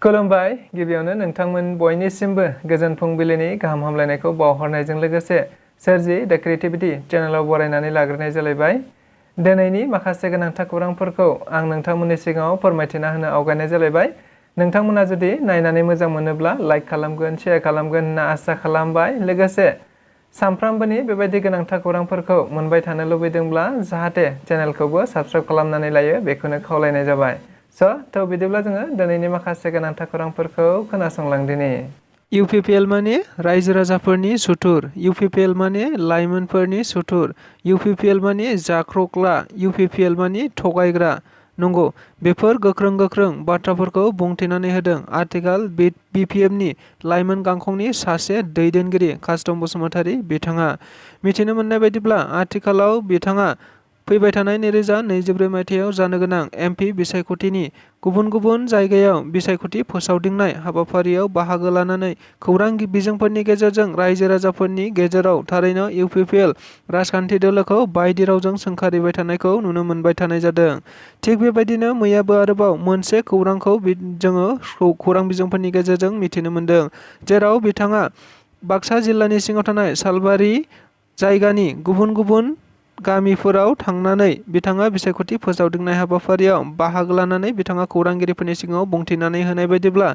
खुलुमबाय गिबियावनो नोंथांमोन बयनिसिमबो गोजोन फुंबिलिनि गाहाम हामलायनायखौ बावहरनायजों लोगोसे सोरजि द क्रिएटिविटी चेनेलाव बरायनानै लाग्रोनाय जालायबाय। दिनैनि माखासे गोनांथार खौरांफोरखौ आं नोंथांमोननि सिगाङाव फोरमायथिना होनो आवगायनाय जालायबाय। नोंथांमोना जुदि नायनानै मोजां मोनोब्ला लाइक खालामगोन, शेयार खालामगोन होनना आसा खालामबाय। लोगोसे सानफ्रामबोनि बेबायदि गोनांथार खौरांफोरखौ मोनबाय थानो लुबैदोंब्ला जाहाथे चेनेलखौबो साबस्क्राइब खालामनानै लायो बेखौनो खावलायनाय जाबाय। थ' बिदिब्ला जोङो दिनैनि माखासे गोनांथार खौरांफोरखौ खोनासंलांदिनि। UPPL माने रायजो राजाफोरनि सुथुर, UPPL माने लाइमोनफोरनि सुथुर, UPPL माने जाख्रग्ला, UPPL माने थगायग्रा। नंगौ, बेफोर गोख्रों बाथ्राफोरखौ बुंथिनानै होदों आथिखाल BPFनि लाइमोन गांखंनि सासे दैदेनगिरि कास्टम बसुमतारी बिथाङा। मिथिनो मोननाय बायदिब्ला आथिखालाव बिथाङा फैबाय थानाय 2024 मायथाइयाव जानो गोनां MP बिसायख'थिनि गुबुन जायगायाव बिसायख'थि फोसावदिंनाय हाबाफारियाव बाहागो लानानै खौरां बिजोंफोरनि गेजेरजों रायजो राजाफोरनि गेजेराव थारैनो UPPL राजखान्थि दोलोखौ बायदि रावजों सोंखारिबाय थानायखौ नुनो मोनबाय थानाय जादों। थिग बेबायदिनो मैयाबो आरोबाव मोनसे खौरांखौ जोङो खौरां बिजोंफोरनि गेजेरजों मिथिनो मोनदों, जेराव बिथाङा बाक्सा जिल्लानि सिङाव थानाय सालबारि जायगानि गुबुन गामिफोराव थांनानै बिथाङा बिसायख'थि फोसावदिंनाय हाबाफारियाव बाहागो लानानै बिथाङा खौरांगिरिफोरनि सिगाङाव बुंथिनानै होनाय बायदिब्ला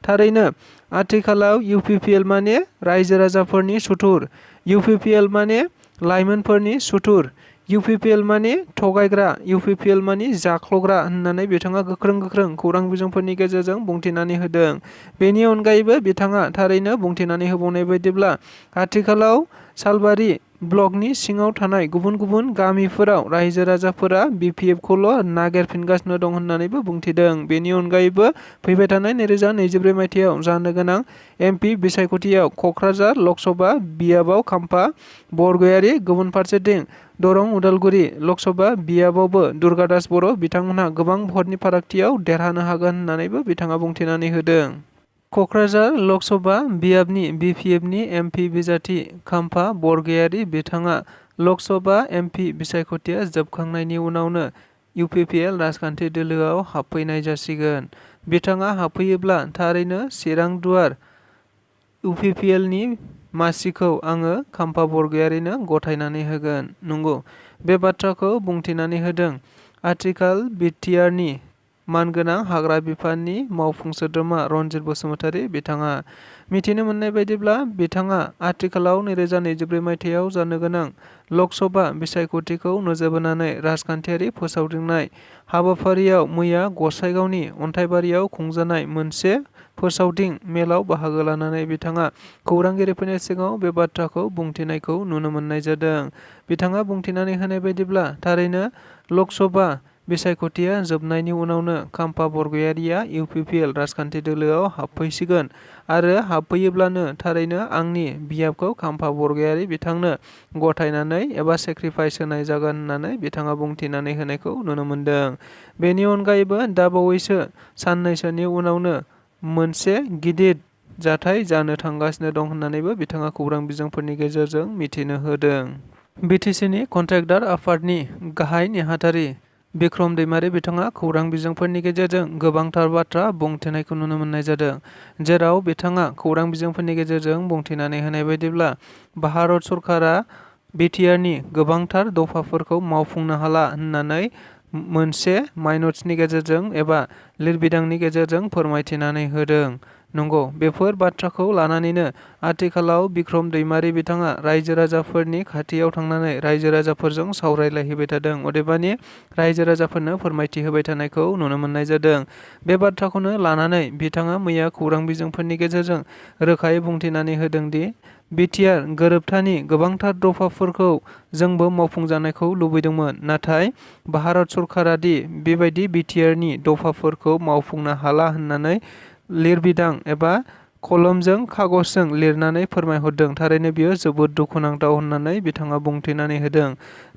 थारैनो आथिखालाव UPPL माने रायजो राजाफोरनि सुथुर, UPPL माने लाइमोनफोरनि सुथुर, UPPL माने थगायग्रा, UPPL माने जाख्लग्रा होननानै बिथाङा गोख्रों खौरां बिजोंफोरनि गेजेरजों बुंथिनानै होदों। बेनि अनगायैबो बिथाङा थारैनो बुंथिनानै होबावनाय बायदिब्ला आथिखालाव सालबारि ब्लकनि सिङाव थानाय गुबुन गामिफोराव रायजो राजाफोरा BPFखौल' नागिरफिनगासिनो दं होननानैबो बुंथिदों। बेनि अनगायैबो फैबाय थानाय 2024 मायथाइयाव जानो गोनां MP बिसायख'थियाव क'क्राझार लकसभा बियाबाव खाम्फा बरगयारी, गुबुन फारसेथिं दरं उदालगुरि लकसभा बियाबावबो दुर्गादास बर' बिथांमोनहा गोबां भटनि फारागथियाव देरहानो हागोन होननानैबो बिथाङा बुंथिनानै होदों। क'क्राझार लकसभा बियाबनि BPFनि MP बिजाथि खाम्फा बरगयारी बिथाङा लकसभा MP बिसायख'थिया जोबखांनायनि उनावनो UPPL राजखान्थि दोलोआव हाबफैनाय जासिगोन। बिथाङा हाबफैयोब्ला थारैनो चिरां दुवार UPPLनि मासिखौ आङो खाम्फा बरगयारीनो गथायनानै होगोन। नंगौ, बे बाथ्राखौ बुंथिनानै होदों आथिखाल BTRनि मानगोनां हाग्रा बिफाननि मावफुं सोद्रोमा रनजित बसुमतारी बिथाङा। मिथिनो मोननाय बायदिब्ला बिथाङा आथिखालाव 2024 मायथाइयाव जानो गोनां लकसभा बिसायख'थिखौ नोजोर बोनानै राजखान्थियारि फोसावदिंनाय हाबाफारियाव मैया गसाइगावनि अन्थाइबारियाव खुंजानाय मोनसे फोसावदिं मेलाव बाहागो लानानै बिथाङा खौरांगिरिफोरनि सिगाङाव बे बाथ्राखौ बुंथिनायखौ नुनो मोननाय जादों। बिथाङा बुंथिनानै होनाय बायदिब्ला थारैनो लकसभा बिसायख'थिया जोबनायनि उनावनो खाम्फा बरगयारीया UPPL राजखान्थि दोलोआव हाबफैसिगोन आरो हाबफैयोब्लानो थारैनो आंनि बियाबखौ खाम्फा बरगयारी बिथांनो गथायनानै एबा सेक्रिफाइस होनाय जागोन होननानै बिथाङा बुंथिनानै होनायखौ नुनो मोनदों। बेनि अनगायैबो दा बावैसो साननैसोनि उनावनो मोनसे गिदिर जाथाय जानो थांगासिनो दं होननानैबो बिथाङा खौरां बिजोंफोरनि गेजेरजों मिथिनो होदों। BTCनि कन्ट्रेक्टर आफादनि गाहाय नेहाथारि बिक्रम दैमारि बिथाङा खौरां बिजोंफोरनि गेजेरजों गोबांथार बाथ्रा बुंथिनायखौ नुनो मोननाय जादों, जेराव बिथाङा खौरां बिजोंफोरनि गेजेरजों बुंथिनानै होनाय बायदिब्ला भारत सरकारा BTRनि गोबांथार दफाफोरखौ मावफुंनो हाला होननानै मोनसे माइनट्सनि गेजेरजों एबा लिरबिदांनि गेजेरजों फोरमायथिनानै होदों। नंगौ, बेफोर बाथ्राखौ लानानैनो आथिखालाव बिक्रम दैमारि बिथाङा रायजो राजाफोरनि खाथियाव थांनानै रायजो राजाफोरजों सावरायलायहैबाय थादों, अदेबानि रायजो राजाफोरनो फोरमायथि होबाय थानायखौ नुनो मोननाय जादों। बे बाथ्राखौनो लानानै बिथाङा मैया खौरां बिजोंफोरनि गेजेरजों रोखायै बुंथिनानै होदों दि BTR गोरोबथानि गोबांथार दफाफोरखौ जोंबो मावफुंजानायखौ लुबैदोंमोन, नाथाय भारत सरकारा दि बेबायदि BTRनि दफाफोरखौ मावफुंनो हाला होननानै लिरबिदां एबा कलमजों कागजजों लिरनानै फोरमायहरदों, थारैनो बियो जोबोद दुखुनांथाव होननानै बिथाङा बुंथिनानै होदों।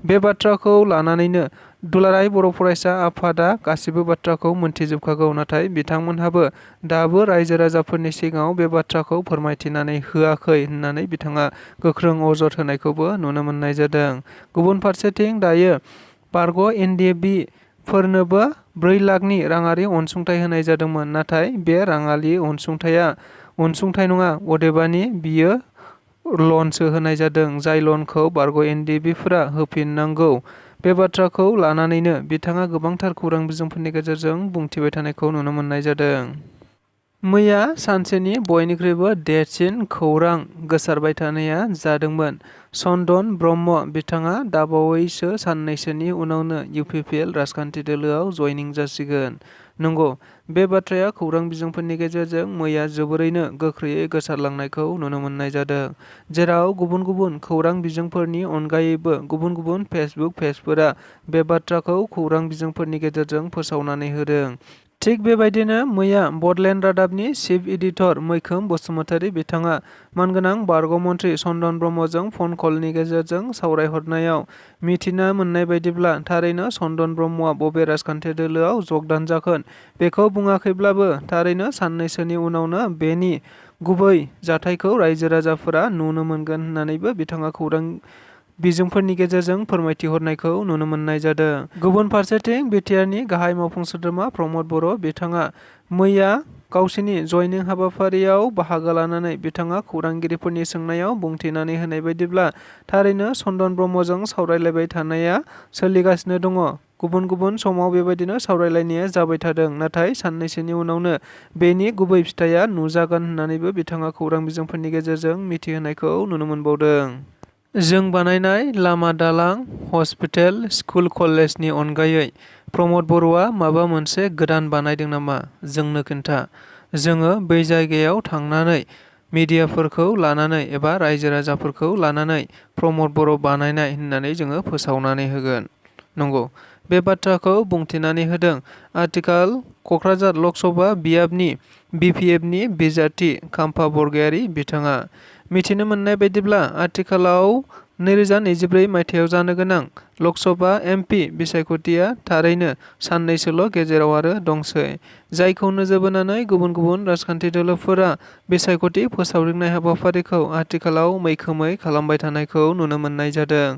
बे बाथ्राखौ लानानैनो दुलाराय बर' फरायसा आफादा गासिबो बाथ्राखौ मोनथिजोबखागौ, नाथाय बिथांमोनहाबो दाबो रायजो राजाफोरनि सिगाङाव बे बाथ्राखौ फोरमायथिनानै होआखै होननानै बिथाङा गोख्रों अजद होनायखौबो नुनो मोननाय जादों। गुबुन फारसेथिं दायो बारग' NDFB फोरनोबो 4 लाखनि राङारि अनसुंथाइ होनाय जादोंमोन। नाथाय बे राङारि अनसुंथाइया अनसुंथाइ नङा, अदेबानि बियो लनसो होनाय जादों, जाय लनखौ बारग' एनडिबिफोरा होफिननांगौ। बे बाथ्राखौ लानानैनो बिथाङा गोबांथार खौरां बिजोंफोरनि गेजेरजों बुंथिबाय थानायखौ नुनो मोननाय जादों। मैया सानसेनि बयनिख्रुइबो देरसिन खौरां गोसारबाय थानाया जादोंमोन चन्दन ब्रह्म बिथाङा दाबावैसो साननैसोनि उनावनो UPPL राजखान्थि दोलोआव जयनिं जासिगोन। नंगौ, बे बाथ्राया खौरां बिजोंफोरनि गेजेरजों मैया जोबोरैनो गोख्रैयै गोसारलांनायखौ नुनो मोननाय जादों, जेराव गुबुन गुबुन खौरां बिजोंफोरनि अनगायैबो गुबुन गुबुन फेसबुक पेजफोरा बे बाथ्राखौ खौरां बिजोंफोरनि गेजेरजों फोसावनानै होदों। थिग बेबायदिनो मैया बडलेण्ड रादाबनि चिफ एडिटर मैखोम बसुमतारी बिथाङा मानगोनां बारग' मन्थ्रि चन्दन ब्रह्मजों फन कलनि गेजेरजों सावरायहरनायाव मिथिना मोननाय बायदिब्ला थारैनो चन्दन ब्रह्मआ बबे राजखान्थि दोलोआव जगदान जागोन बेखौ बुङाखैब्लाबो थारैनो साननैसोनि उनावनो बेनि गुबै जाथायखौ रायजो राजाफोरा नुनो मोनगोन होननानैबो बिथाङा खौरां बिजोंफोरनि गेजेरजों फोरमायथिहरनायखौ नुनो मोननाय जादों। गुबुन फारसेथिं बिटिआरनि गाहाय मावफुं सोद्रोमा प्रमद बर' बिथाङा मैया गावसिनि जयनिं हाबाफारियाव बाहागो लानानै बिथाङा खौरांगिरिफोरनि सोंनायाव बुंथिनानै होनाय बायदिब्ला थारैनो चन्दन ब्रह्मजों सावरायलायबाय थानाया सोलिगासिनो दङ। गुबुन गुबुन समाव बेबायदिनो सावरायलायनाया जाबाय थादों, नाथाय साननैसोनि उनावनो बेनि गुबै फिथाइया नुजागोन होननानैबो बिथाङा खौरां बिजोंफोरनि गेजेरजों मिथिहोनायखौ नुनो मोनबावदों। जों बानायनाय लामा दालां, हस्पिटेल, स्कुल कलेजनि अनगायै प्रमद बर'आ माबा मोनसे गोदान बानायदों नामा? जोंनो खोन्था। जोङो बै जायगायाव थांनानै मिडियाफोरखौ लानानै एबा रायजो राजाफोरखौ लानानै प्रमद बर' बानायनाय होननानै जोङो फोसावनानै होगोन। नंगौ, बे बाथ्राखौ बुंथिनानै होदों आथिखाल क'क्राझार लकसभा बियाबनि BPFनि बिजाथि खाम्फा बरगयारी बिथाङा। मिथिनो मोननाय बायदिब्ला आथिखालाव 2024 मायथाइयाव जानो गोनां लकसभा MP बिसायख'थिया थारैनो साननैसोल' गेजेराव आरो दंसै, जायखौ नोजोर बोनानै गुबुन गुबुन राजखान्थि दोलोफोरा बिसायख'थि फोसावदिंनाय हाबाफारिखौ आथिखालाव मैखोमै खालामबाय थानायखौ नुनो मोननाय जादों।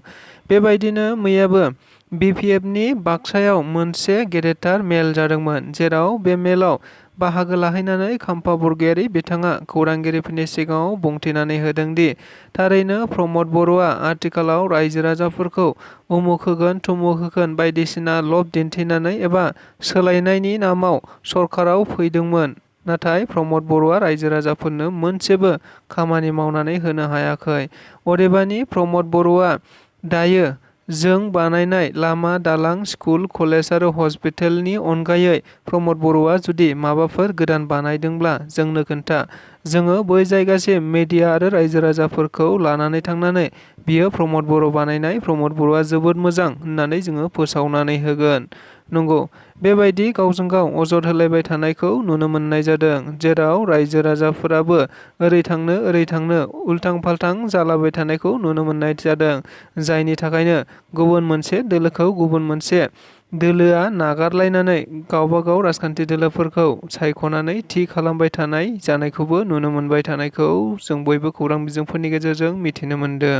बेबायदिनो मैयाबो BPFनि बाक्सायाव मोनसे गेदेरथार मेल जादोंमोन, जेराव बे मेलाव बाहागो लाहैनानै खाम्फा बरगयारी बिथाङा खौरांगिरिफोरनि सिगाङाव बुंथिनानै होदों दि थारैनो प्रमद बर'आ आथिखालाव रायजो राजाफोरखौ उमुक होगोन थुमुक होगोन बायदिसिना लब दिन्थिनानै एबा सोलायनायनि नामाव सरकाराव फैदोंमोन, नाथाय प्रमद बर'आ रायजो राजाफोरनो मोनसेबो खामानि मावनानै होनो हायाखै। अदेबानि प्रमद बर'आ दायो जों बानायनाय लामा दालां, स्कुल कलेज आरो हस्पिटेलनि अनगायै प्रमद बर'आ जुदि माबाफोर गोदान बानायदोंब्ला जोंनो खोन्था। जोङो बै जायगासिम मेडिया आरो रायजो राजाफोरखौ लानानै थांनानै बियो प्रमद बर' बानायनाय, प्रमद बर'आ जोबोद मोजां होननानै जोङो फोसावनानै होगोन। नंगौ, बेबायदि गावजों गाव अजद होलायबाय थानायखौ नुनो मोननाय जादों, जेराव रायजो राजाफोराबो ओरै थांनो उल्थां फाल्थां जालाबाय थानायखौ नुनो मोननाय जादों, जायनि थाखायनो गुबुन मोनसे दोलोखौ गुबुन मोनसे दोलोआ नागारलायनानै गावबा गाव राजखान्थि दोलोफोरखौ सायख'नानै थि खालामबाय थानाय जानायखौबो नुनो मोनबाय थानायखौ जों बयबो खौरां बिजोंफोरनि गेजेरजों मिथिनो मोनदों।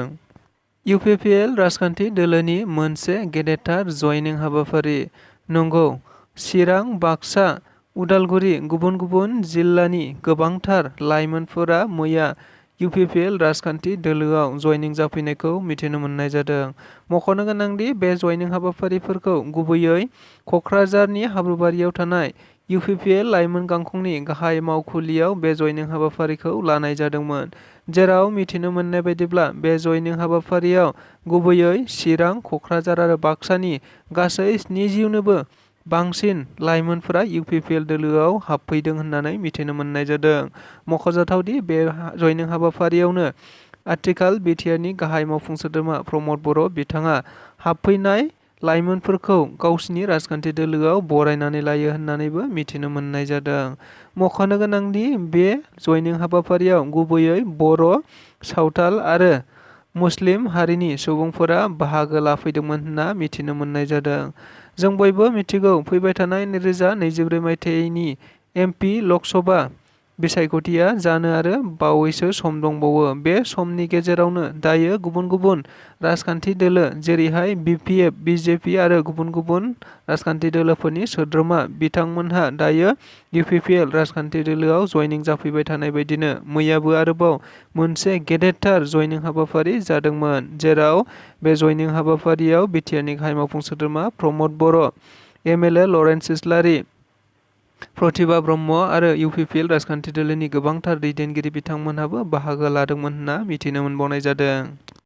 UPPL राजखान्थि दोलोनि मोनसे गेदेरथार जयनिं हाबाफारि। नंगौ, चिरां, बाक्सा, उदालगुरि गुबुन गुबुन जिल्लानि गोबांथार लाइमोनफोरा मैया UPPL राजखान्थि दोलोआव जयनिं जाफैनायखौ मिथिनो मोननाय जादों। मख'नो गोनांदि बे जयनिं हाबाफारिफोरखौ गुबैयै क'क्राझारनि हाब्रुबारियाव थानाय UPPL लाइमोन गांखंनि गाहाय मावखुलियाव बे जयनिं हाबाफारिखौ लानाय जादोंमोन, जेराव मिथिनो मोननाय बायदिब्ला बे जयनिं हाबाफारियाव गुबैयै चिरां, क'क्राझार आरो बाक्सानि गासै 70नोबो बांसिन लाइमोनफोरा UPPL दोलोआव हाबफैदों होननानै मिथिनो मोननाय जादों। मख'जाथावदि बे जयनिं हाबाफारियावनो आथिखाल बिटिआरनि गाहाय मावफुं सोद्रोमा प्रमद बर' बिथाङा हाबफैनाय लाइमोनफोरखौ गावसिनि राजखान्थि दोलोआव बरायनानै लायो होननानैबो मिथिनो मोननाय जादों। मख'नो गोनांदि बे जयनिं हाबाफारियाव गुबैयै बर', सावथाल आरो मुस्लिम हारिनि सुबुंफोरा बाहागो लाफैदोंमोन होनना मिथिनो मोननाय जादों। जों बयबो मिथिगौ फैबाय थानाय 2024 मायथाइनि MP लकसभा बिसायख'थिया जानो आरो बावैसो सम दंबावो। बे समनि गेजेरावनो दायो गुबुन गुबुन राजखान्थि दोलो जेरैहाय BPF, BJP आरो गुबुन गुबुन राजखान्थि दोलोफोरनि सोद्रोमा बिथांमोनहा दायो UPPL राजखान्थि दोलोआव जयनिं जाफैबाय थानाय बायदिनो मैयाबो आरोबाव मोनसे गेदेरथार जयनिं हाबाफारि जादोंमोन, जेराव बे जयनिं हाबाफारियाव बिटिआरनि गाहाय मावफुं सोद्रोमा प्रमद बर', MLA लरेन्स इस्लारि, प्रतिभा ब्रह्म आरो UPPL राजखान्थि दोलोनि गोबांथार दैदेनगिरि बिथांमोनहाबो बाहागो लादोंमोन होनना मिथिनो मोनबावनाय जादों।